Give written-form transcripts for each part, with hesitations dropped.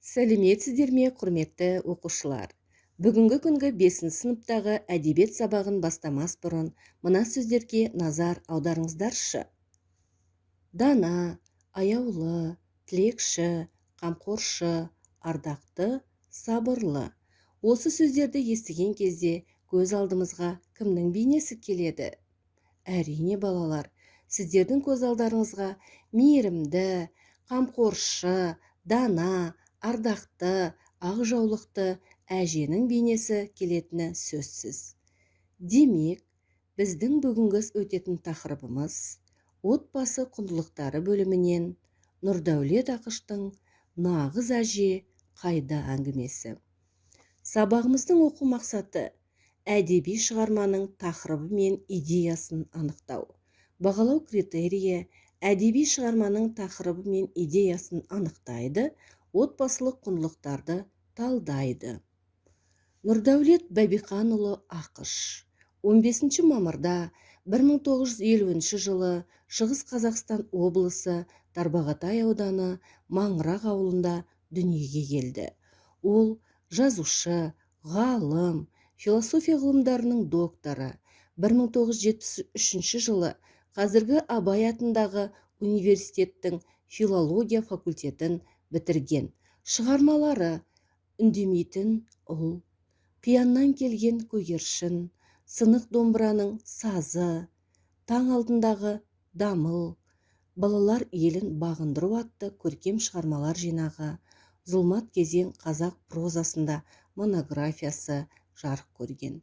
Сәлеметсіздер ме, құрметті оқушылар! Бүгінгі күнгі бесінші сыныптағы әдебиет сабағын бастамас бұрын мына сөздерге назар аударыңыздаршы: дана, аяулы, тілекші, қамқоршы, ардақты, сабырлы. Осы сөздерді естіген кезде көз алдымызға кімнің бейнесі келеді? Әрине, балалар, сіздердің көз алдарыңызға мейірімді, қамқоршы, дана, ардақты, ақ жаулықты әженің бейнесі келетіні сөзсіз. Демек, біздің бүгінгі өтетін тақырыбымыз отбасы құндылықтары бөлімінен Нұрдәулет Ақыштың «Нағыз әже қайда» әңгімесі. Сабағымыздың оқу мақсаты: әдеби шығарманың тақырыбы мен идеясын анықтау. Бағалау критерийі: әдеби шығарманың тақырыбы мен идеясын анықтайды, отбасылық құндылықтарды талдайды. Нұрдәулет Бәбиханұлы Ақыш 15 мамырда 1950 жылы Шығыс Қазақстан облысы Тарбағатай ауданы Маңырақ ауылында дүниеге келді. Ол жазушы, ғалым, философия ғылымдарының докторы. 1973 жылы қазіргі Абай атындағы университеттің филология факультетін бітірген. Шығармалары: «Үндемейтін ұл», «Қияннан келген көгершін», «Сынық домбыраның сазы», «Таң алдындағы дамыл», «Балалар елін бағындыру» атты көркем шығармалар жинағы, «Зұлмат кезең қазақ прозасында» монографиясы жарық көрген.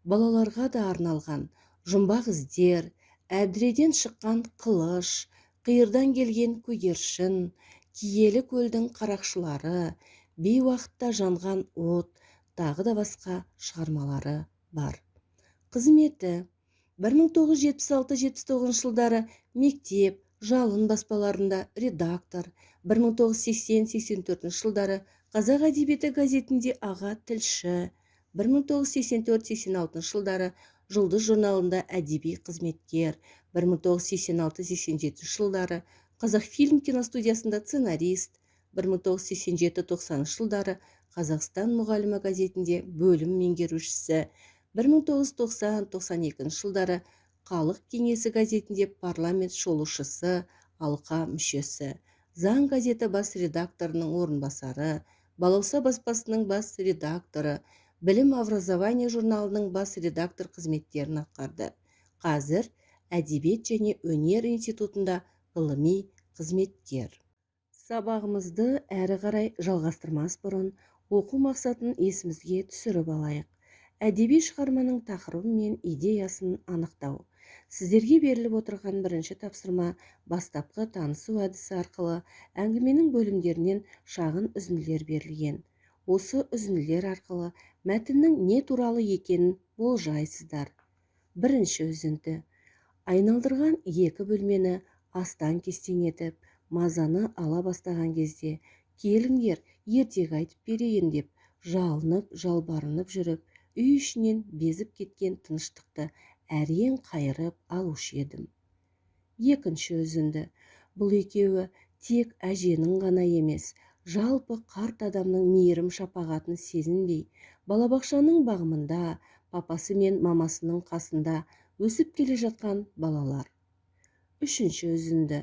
Балаларға да арналған «Жұмбақ іздер», «Әбдіреден шыққан қылыш», «Қиырдан келген көгершін», «Киелі көлдің қарақшылары», «Бейуақытта жанған от», тағы да басқа шығармалары бар. Қызметі: 1976-79 жылдары «Мектеп», «Жалын» баспаларында редактор, 1980-84 жылдары «Қазақ әдебиеті» газетінде аға тілші, 1984-86 жылдары «Жұлдыз» журналында әдеби қызметкер, 1986-87 жылдары «Қазақфильм» киностудиясында сценарист, 1987-90 жылдары «Қазақстан мұғалімі» газетінде бөлім меңгерушісі, 1990-92 жылдары «Халық кеңесі» газетінде парламент шолушысы, алқа мүшесі, «Заң» газеті бас редакторының орынбасары, «Балауса» баспасының бас редакторы, «Білім образование» журналының бас редактор қызметтерін атқарды. Қазір Әдебиет және өнер институтында ғылыми қызметкер. Сабағымызды әрі қарай жалғастырмас бұрын оқу мақсатын есімізге түсіріп алайық: әдеби шығарманың тақырыбы мен идеясын анықтау. Сіздерге беріліп отырған бірінші тапсырма: бастапқы танысу әдісі арқылы әңгіменің бөлімдерінен шағын үзінділер берілген. Осы үзінділер арқылы мәтіннің не туралы екенін болжайсыздар. Бірінші үзінді: Айналдырған екі бөлмені астан-кестең етіп, мазаны ала бастаған кезде, «Келіңдер, ертегі айтып берейін» деп жалынып жалбарынып жүріп, үй ішінен безіп кеткен тыныштықты әрең қайырып алушы едім. Екінші үзінді: Бұл екеуі тек әженің ғана емес, жалпы қарт адамның мейірім шапағатын сезінбей, балабақшаның бағымында, папасы мен мамасының қасында өсіп келе жатқан балалар. Үшінші үзінді: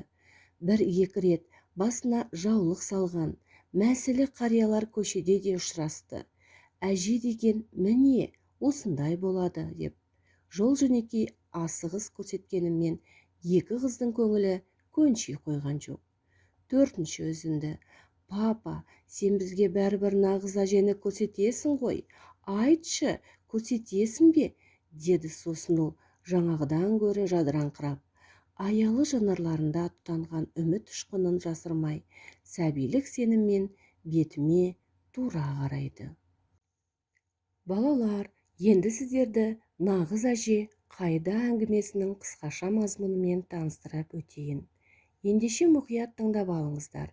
Бір-екі рет басына жаулық салған мәсілі қариялар көшеде де ұшырасты. Әже деген міне осындай болады деп жол жөнекей асығыс көрсеткеніммен екі қыздың көңілі көнши қойған жоқ. Төртінші үзінді: «Папа, сен бізге бәрібір нағыз әжені көрсетесің ғой, айтшы, көрсетесің бе?» – деді сосын ол жаңағыдан гөрі жадыраңқырап, аялы жанарларында тұтанған үміт ұшқынын жасырмай, сәбилік сеніммен бетіме тура қарайды. Балалар, енді сіздерді «Нағыз әже қайда» әңгімесінің қысқаша мазмұнымен таныстырып өтейін. Ендеше, мұқият тыңдап алыңыздар.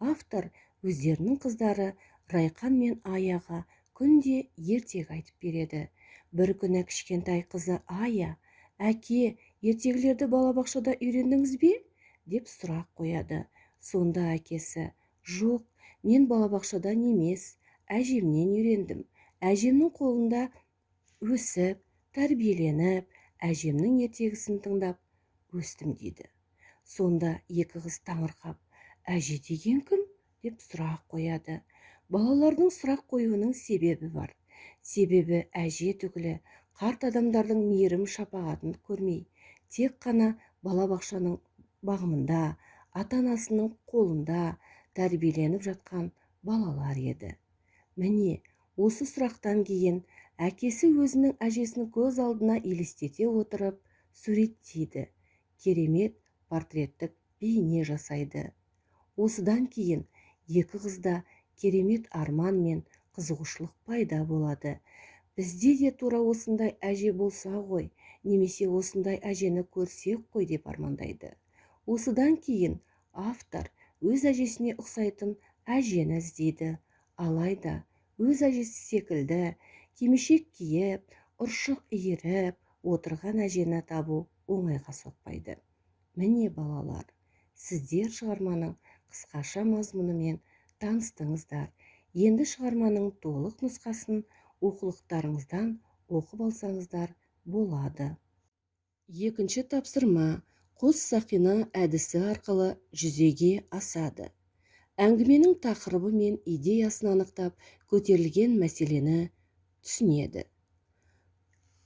Автор өздерінің қыздары Райқан мен Аяға күнде ертегі айтып береді. Бір күні кішкентай қызы Ая: «Әке, ертегілерді балабақшада үйрендіңіз бе?» – деп сұрақ қояды. Сонда әкесі: «Жоқ, Мен балабақшадан емес, әжемнен үйрендім. Әжемнің қолында өсіп, тәрбиеленіп, әжемнің ертегісін тыңдап өстім дейді. Сонда екі қыз таңырқап, әже деген кім деп сұрақ қояды. Балалардың сұрақ қоюының себебі бар. Себебі әже түгілі қарт адамдардың мейірім шапағатын көрмей, тек қана балабақшаның бағымында, ата-анасының қолында тәрбиеленіп жатқан балалар еді. Міне, осы сұрақтан кейін әкесі өзінің әжесін көз алдына елестете отырып суреттейді, керемет портреттік бейне жасайды. Осыдан кейін екі қызда керемет арман мен қызығушылық пайда болады. Бізде де тура осындай әже болса ғой, немесе осындай әжені көрсек қой деп армандайды. Осыдан кейін автор өз әжесіне ұқсайтын әжені іздейді. Алайда өз әжесі секілді кимешек киіп, ұршық иіріп отырған әжені табу оңайға соқпайды. Міне, балалар, сіздер шығарманың қысқаша мазмұнымен таныстыңыздар. Енді шығарманың толық нұсқасын оқулықтарыңыздан оқып алсаңыздар болады. Екінші тапсырма қос сақина әдісі арқылы жүзеге асады. Әңгіменің тақырыбы мен идеясын анықтап, көтерілген мәселені түсінеді.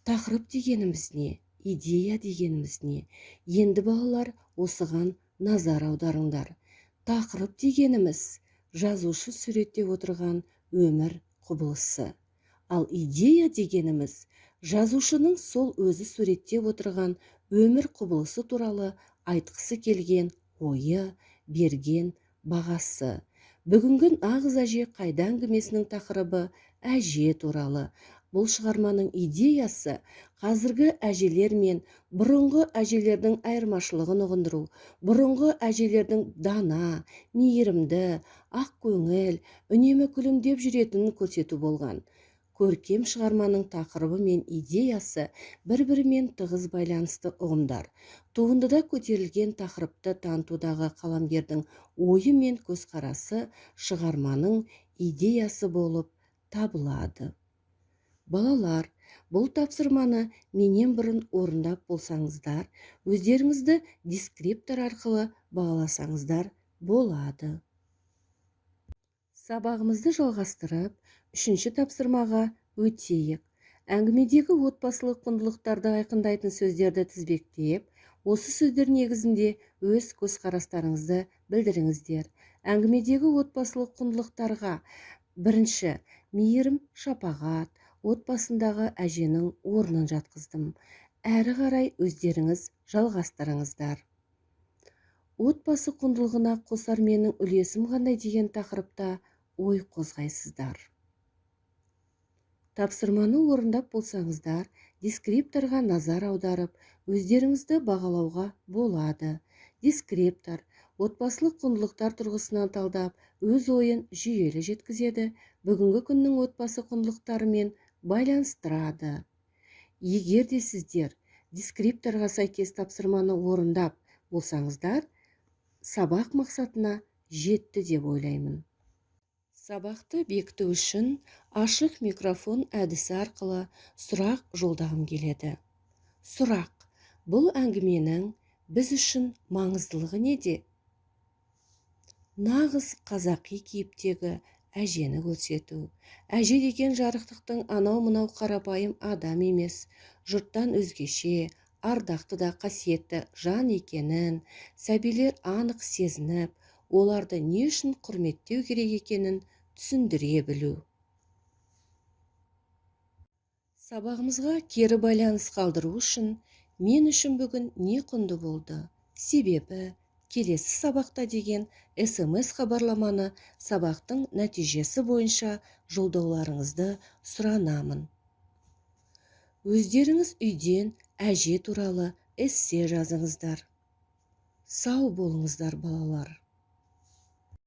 Тақырып дегеніміз не? Идея дегеніміз не? Енді, балалар, осыған назар аударыңдар. Тақырып дегеніміз жазушы суреттеп отырған өмір құбылысы. Ал идея дегеніміз жазушының сол өзі суреттеп отырған өмір құбылысы туралы айтқысы келген ойы, берген бағасы. Бүгінгі нағыз әже қайда әңгімесінің тақырыбы әже туралы. Бұл шығарманың идеясы қазіргі әжелер мен бұрынғы әжелердің айырмашылығын ұғындыру, бұрынғы әжелердің дана, мейірімді, ақ көңіл, үнемі күлімдеп жүретінін көрсету болған. Көркем шығарманың тақырыбы мен идеясы бір-бірімен тығыз байланысты ұғымдар. Туындыда көтерілген тақырыпты танытудағы қаламгердің ойы мен көзқарасы шығарманың идеясы болып табылады. Балалар, бұл тапсырманы менен бұрын орындап болсаңыздар, өздеріңізді дескриптор арқылы бағаласаңыздар болады. Сабағымызды жалғастырып, үшінші тапсырмаға өтейік. Әңгімедегі отбасылық құндылықтарды айқындайтын сөздерді тізбектеп, осы сөздер негізінде өз көзқарастарыңызды білдіріңіздер. Әңгімедегі отбасылық құндылықтарға бірінші мейірім, шапағат, отбасындағы әженің орнын жатқыздым. Әрі қарай өздеріңіз жалғастырыңыздар. Отбасы құндылығына қосар менің үлесім қандай деген тақырыпта ой қозғайсыздар. Тапсырманы орындап болсаңыздар, дескрипторға назар аударып, өздеріңізді бағалауға болады. Дескриптор отбасылық құндылықтар тұрғысынан талдап, өз ойын жүйелі жеткізеді, бүгінгі күннің отбасы құндылықтарымен байланыстырады. Егер де сіздер дескрипторға сәйкес тапсырманы орындап болсаңыздар, сабақ мақсатына жетті деп ойлаймын. Сабақты бекіту үшін ашық микрофон әдісі арқылы сұрақ жолдағым келеді. Сұрақ: бұл әңгіменің біз үшін маңыздылығы неде? Нағыз қазақи кейіптегі әжені көрсету. Әже деген жарықтықтың анау-мынау қарапайым адам емес, жұрттан өзгеше, ардақты да қасиетті жан екенін сәбилер анық сезініп, оларды не үшін құрметтеу керек екенін түсіндіре білу. Сабағымызға кері байланыс қалдыру үшін мен үшін бүгін не құнды болды? Себебі келесі сабақта деген СМС хабарламаны сабақтың нәтижесі бойынша жолдауларыңызды сұранамын. Өздеріңіз үйден әже туралы эссе жазыңыздар. Сау болыңыздар, балалар.